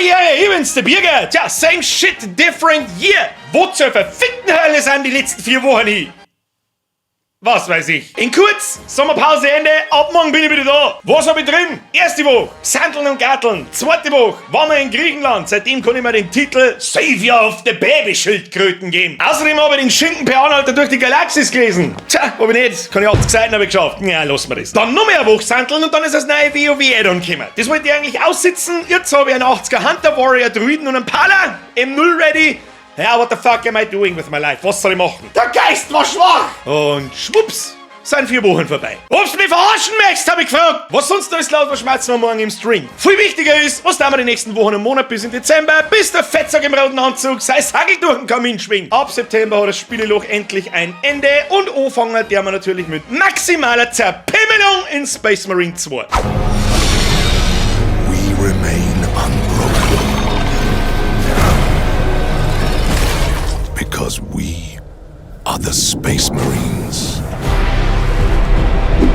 die Ehre, ich bin's, der Birger. Tja, same shit, different year. Wo zur verfickten Hölle sind die letzten 4 Wochen hin? Was weiß ich. In kurz, Sommerpause Ende, ab morgen bin ich wieder da. Was hab ich drin? Erste Woche, Sandeln und Garteln. Zweite Woche, waren wir in Griechenland. Seitdem kann ich mir den Titel Savior of the Babyschildkröten geben. Außerdem habe ich den Schinken per Anhalter durch die Galaxis gelesen. Tja, hab ich nicht. Kann ich 80 Seiten hab ich geschafft. Ja, lass mir das. Dann noch mehr Woche Sandeln und dann ist das neue WoW-Add-on gekommen. Das wollte ich eigentlich aussitzen. Jetzt habe ich einen 80er Hunter Warrior Druiden und einen Pala M0 ready. Ja, what the fuck am I doing with my life? Was soll ich machen? Der Geist war schwach! Und schwupps, sind 4 Wochen vorbei. Ob's mich verarschen möchtest, hab ich gefragt. Was sonst noch ist laut, was schmerzen wir morgen im Stream? Viel wichtiger ist, was tun wir die nächsten Wochen und Monate bis in Dezember, bis der Fettsack im roten Anzug sein Sackel durch den Kamin schwingt. Ab September hat das Spieleloch endlich ein Ende und anfangen der wir natürlich mit maximaler Zerpimmelung in Space Marine 2. We remain unbroken. Because we are the Space Marines.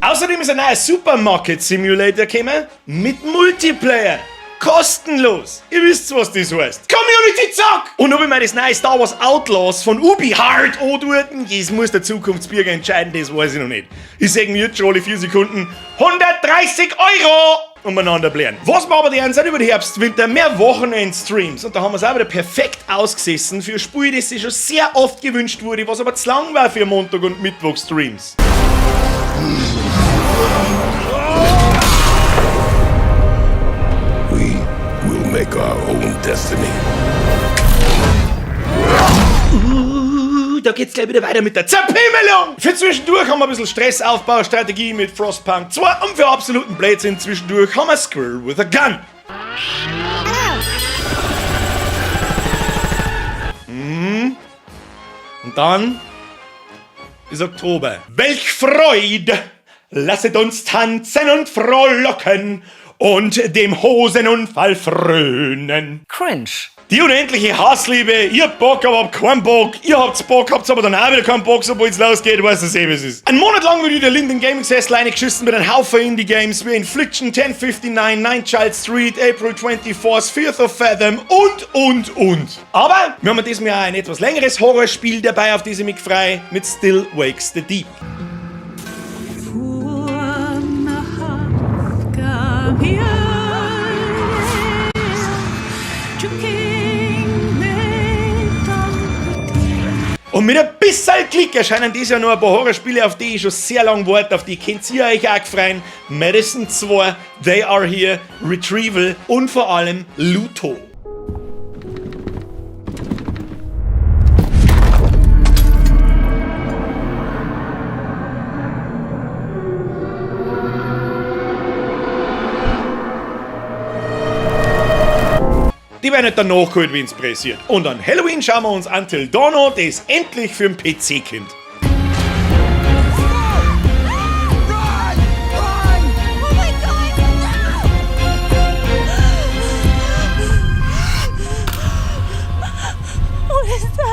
Außerdem ist ein neuer Supermarket Simulator gekommen mit Multiplayer. Kostenlos. Ihr wisst, was das heißt. Community Zock! Und ob ich mir das neue Star Wars Outlaws von Ubi Hard antun, das muss der Zukunftsbürger entscheiden, das weiß ich noch nicht. Ich seh mir jetzt schon alle 4 Sekunden 130 Euro umeinander blären. Was wir aber die sind über die Herbst, Winter mehr Wochenend-Streams. Und da haben wir es auch wieder perfekt ausgesessen für ein Spiel, das sich schon sehr oft gewünscht wurde, was aber zu lang war für Montag- und Mittwoch-Streams. We will make our own destiny. Da geht's gleich wieder weiter mit der Zerpimmelung! Für zwischendurch haben wir ein bisschen Stressaufbaustrategie mit Frostpunk 2 und für absoluten Blödsinn zwischendurch haben wir Squirrel with a Gun. Und dann ist Oktober. Welch Freude! Lasset uns tanzen und frohlocken und dem Hosenunfall frönen. Cringe. Die unendliche Hassliebe, ihr habt Bock, aber habt keinen Bock, ihr habt's Bock, habt's aber dann auch wieder keinen Bock, sobald's losgeht, weißt du eh, wie es ist. Ein Monat lang wird wieder Linden Gaming Sessel reingeschissen mit einem Haufen Indie-Games wie Infliction, 1059, 9 Child Street, April 24th, Fear of Fathom und. Aber wir haben diesmal auch ein etwas längeres Horrorspiel dabei, auf das ich mich freu, mit Still Wakes the Deep. Und mit ein bisschen Glück erscheinen dieses Jahr noch ein paar Horrorspiele, auf die ich schon sehr lange warte, auf die könnt ihr euch auch freuen. Madison 2, They Are Here, Retrieval und vor allem Luto. Die werden nicht dann nachgeholt, wenn's pressiert. Und an Halloween schauen wir uns Until Dawn an, das endlich für den PC kommt.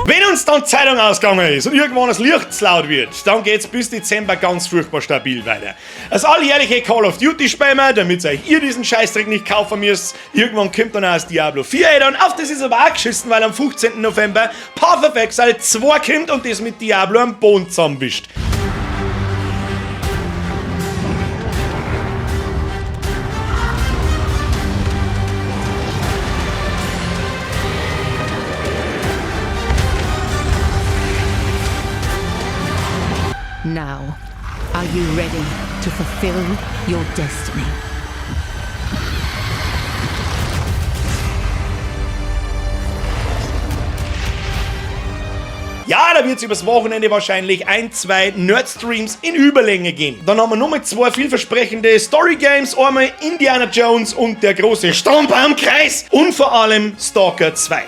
Wenn uns dann Zeitung ausgegangen ist und irgendwann das Licht zu laut wird, dann geht's bis Dezember ganz furchtbar stabil weiter. Das alljährliche Call of Duty spielen wir, damit euch ihr diesen Scheißdreck nicht kaufen müsst. Irgendwann kommt dann auch das Diablo 4 Add-on. Auf das ist aber auch geschissen, weil am 15. November Path of Exile 2 kommt und das mit Diablo am Boden zusammenwischt. Now, are you ready to fulfill your destiny? Ja, da wird's übers Wochenende wahrscheinlich 1, 2 Nerd-Streams in Überlänge geben. Dann haben wir nochmal 2 vielversprechende Story-Games, einmal Indiana Jones und der große Stammbaumkreis und vor allem Stalker 2.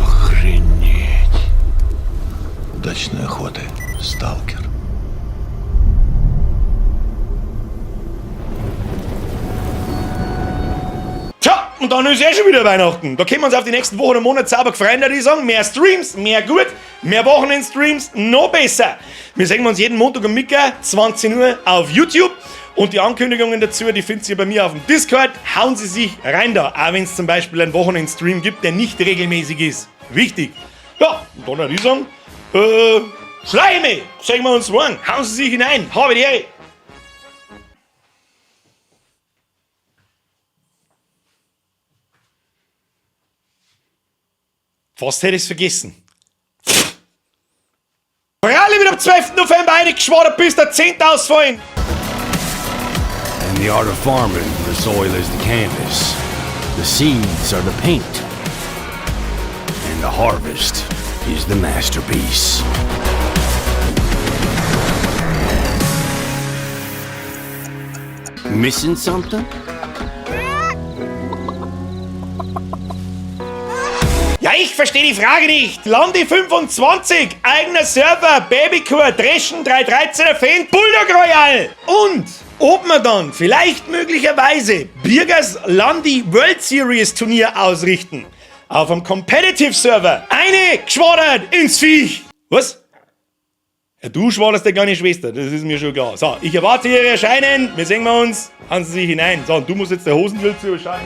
Охренеть. Удачной охоты, сталкер. Tja, und dann ist eh schon wieder Weihnachten. Da können wir uns auf die nächsten Wochen und Monate sauber gefreien, würde ich sagen. Mehr Streams, mehr gut, mehr Wochenendstreams, noch besser. Wir sehen uns jeden Montag um Mittag, 20 Uhr auf YouTube. Und die Ankündigungen dazu, die findet ihr bei mir auf dem Discord. Hauen Sie sich rein da, auch wenn es zum Beispiel einen Wochenendstream gibt, der nicht regelmäßig ist. Wichtig. Ja, und dann würde ich sagen, Schleime, sehen wir uns morgen. Hauen Sie sich hinein. Habe die Ehre. Fast hätte ich's vergessen. Freilich wird am 12. November eingeschwadert, bis der 10. ausfallen. In the art of farming, the soil is the canvas, the seeds are the paint, and the harvest is the masterpiece. Missing something? Ja, ich verstehe die Frage nicht. Landi 25, eigener Server, Babycore, Dreschen, 313er Fendt, Bulldog Royal. Und ob wir dann vielleicht möglicherweise Birgers Landi World Series Turnier ausrichten. Auf einem Competitive Server. Eine geschwadert ins Viech. Was? Ja, du schwaderst der kleine Schwester, das ist mir schon klar. So, ich erwarte Ihr Erscheinen. Wir sehen wir uns. Hauen Sie sich hinein. So, und du musst jetzt der Hosenwilze überschauen.